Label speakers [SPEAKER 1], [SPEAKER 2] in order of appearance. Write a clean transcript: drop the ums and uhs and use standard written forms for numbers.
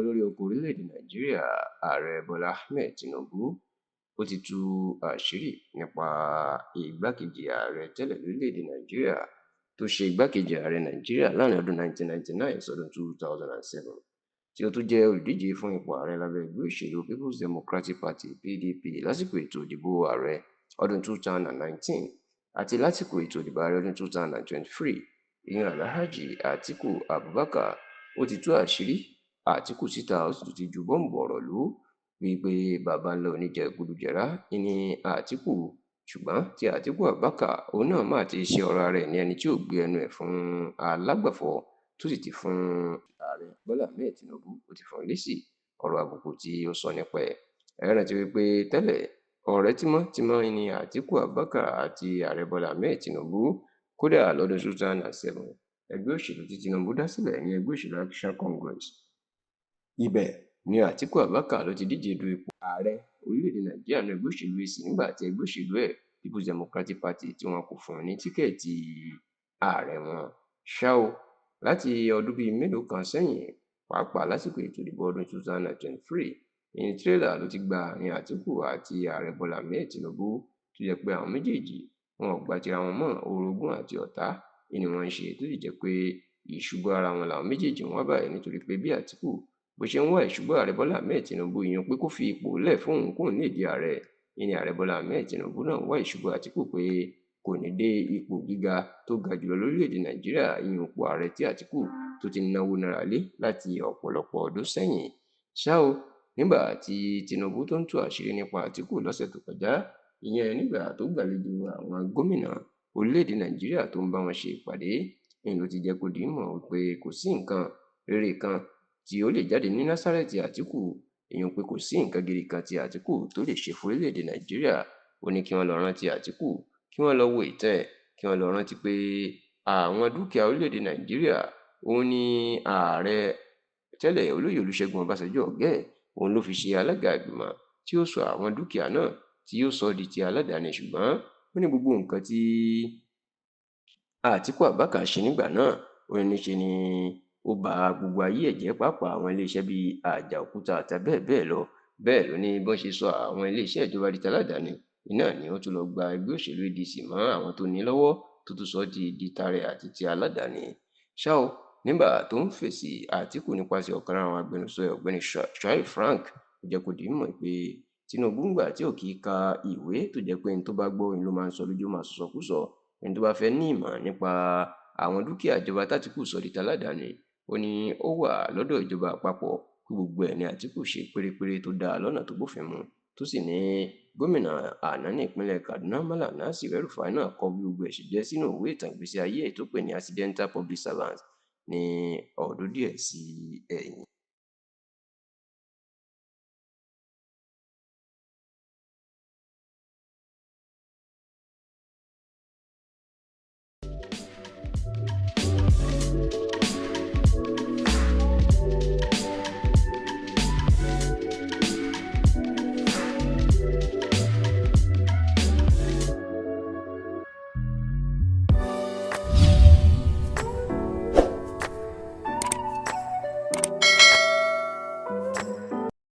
[SPEAKER 1] Olórí oko orílẹ̀-èdè Nàìjíríà, Ààrẹ Bọ́lá Ahmed Tinubu, ó ti tú àṣírí nípa igbákejì ààrẹ tẹ́lẹ̀ lórílẹ̀-èdè Nàìjíríà tó ṣe igbákejì ààrẹ Nàìjíríà láàrin ọdún 1999 sọ́dún 2007, tí ó tún jẹ́ olùdíje fún ipò ààrẹ lábẹ́ ẹgbẹ́ òṣèlú People's Democratic Party (PDP) lásìkò ètò ìdìbò ààrẹ ọdún 2019 àti lásìkò ètò ìdìbò ààrẹ ọdún 2023, ìyẹn Alhaji Atiku Abubakar. Ó ti tú àṣírí Àtíkù síta, ó sì tún ti ju bọ́ǹbù ọ̀rọ̀ lù ú wípé baba ńlá oníjẹgúdújẹrá ní Àtíkù. Ṣùgbọ́n tí Àtíkù Abubakar òun náà má ti ṣe ọ̀rọ̀ ara ẹ̀ ní ẹni tí ò gbé ẹnu ẹ̀ fún alágbàfọ̀, tó sì ti fún ààrẹ Bọ́lá Ahmed Tinubu, ó ti fún un lésì ọ̀rọ̀ àbùkù tí ó sọ nípa ẹ̀. Ẹ rántí wípé tẹ́lẹ̀, ọ̀rẹ́ tímọ́tímọ́ ni Àtíkù Abubakar àti ààrẹ Bọ́lá Ahmed Tinubu. Kódà lọ́dún 2007, ẹgbẹ́ òṣèlú tí Tinubu dá sílẹ̀ ní ẹgbẹ́ òṣèlú Action Congress, ibẹ̀ ni Àtíkù Abubakar ló ti díje du ipò ààrẹ orílẹ̀-èdè Nàìjíríà ní ẹgbẹ́ òṣèlú APC, nígbà tí ẹgbẹ́ òṣèlú ẹ̀ People's Democratic Party tí wọn kò fún ní tíkẹ́ẹ̀tì ààrẹ wọn. Ṣá o, láti ọdún bíi mélòó kan sẹ́yìn, pàápàá lásìkò ètò ìdìbò ọdún 2023, ìní tírélà ló ti gba àárín Àtíkù àti ààrẹ Bọ́lá Ahmed Tinubu, tó jẹ́ pé àwọn méjèèjì wọn ò gba tira wọn mọ́, orogún àti ọ̀tá ni wọ́n ń ṣe, tó sì jẹ́ pé ìṣubú ara wọn làwọn méjèèjì ń wá báyìí, nítorí pé bí Àtíkù bó ṣe ń wá ìṣubú ààrẹ Bọ́lá Ahmed Tinubu, ìyẹn pé kó fi ipò lẹ̀ fóun kóun lè di ààrẹ, ìní ààrẹ Bọ́lá Ahmed Tinubu náà wá ìṣubú Àtíkù pé kò ní dé ipò gíga tó ga jùlọ lórílẹ̀-èdè Nàìjíríà, ìyẹn ipò ààrẹ tí Àtíkù tó ti náwó náírà lé láti ọ̀pọ̀lọpọ̀ ọdún sẹ́yìn. Ṣá o, nígbà tí Tinubu tó ń tú àṣírí nípa Àtíkù lọ́sẹ̀ tó kọjá, ìyẹn nígbà tó gbàlejò àwọn gómìnà orílẹ̀-èdè Nàìjíríà tó ń bá wọn ṣe ìpàdé, ìyẹn ló ti jẹ́ kó di mọ̀ wípé kò sí nǹkan rere kan tí ó lè jáde ní Násárẹ́tì Àtíkù, ìyẹn pé kò sí nǹkan gidi kan tí Àtíkù tó lè ṣe fún orílẹ̀-èdè Nàìjíríà. Ó ní kí wọ́n lọ rántí Àtíkù, kí wọ́n lọ wo ìtàn ẹ̀, kí wọ́n lọ rántí pé àwọn dúkìá orílẹ̀-èdè Nàìjíríà òun ni ààrẹ tẹ́lẹ̀ olóyè Olúṣẹ́gun Ọbásanjọ́ ọ̀gá ẹ̀ òun ló fi ṣe alága ìgbìmọ̀ tí ó sọ àwọn dúkìá náà tí yóò sọ di ti aládàáni. Ṣùgbọ́n ó ní gbogbo nǹkan tí Àtíkù Abubakar ṣe nígbà náà, ó ní níṣe ni ó ba gbogbo ayé ẹ̀ jẹ́, pàápàá àwọn iléeṣẹ́ bíi Àjàòkúta àti bẹ́ẹ̀ bẹ́ẹ̀ lọ. Bẹ́ẹ̀ ló ní bọ́n ṣe sọ àwọn iléeṣẹ́ ìjọba di taládàáni, iná ni ó tún lọ gba ẹgbẹ́ òṣèlú ADC mọ́ àwọn tó ní lọ́wọ́, tó tún sọ di tarẹ̀ àti ti aládàáni. Ṣá o, nígbà tó ń fèsì, Àtíkù nípasẹ̀ ọ̀kan lára àwọn agbẹnusọ ẹ̀, Ọ̀gbẹ́ni Shuaib Frank, ó jẹ́ kó di mímọ̀ pé Tinubu ńgbà tí ò kì í ka ìwé, tó jẹ́ pé ẹni tó bá gbọ́ òun ló máa ń sọ lójú, máa sọ̀sọkúsọ, ẹni tó bá fẹ́ ní ìmọ̀ nípa àwọn dúkìá ìjọba tÁtíkù sọ di taládàáni, ó ní ó wà lọ́dọ̀ ìjọba àpapọ̀ pé gbogbo ẹ̀ ní Àtíkù ṣe pérépéré tó dáa lọ́nà tó bófin mu, tó sì ní gómìnà àná ní ìpínlẹ̀ Kaduna, Mallam Nasir El-Rufai, náà kọ bí gbogbo ẹ̀ ṣe jẹ́ sínú ìwé ìtàn ìgbésí ayé ẹ̀ tó pè ní Accidental Public Servant ní ọdún díẹ̀ sí ẹ̀yìn.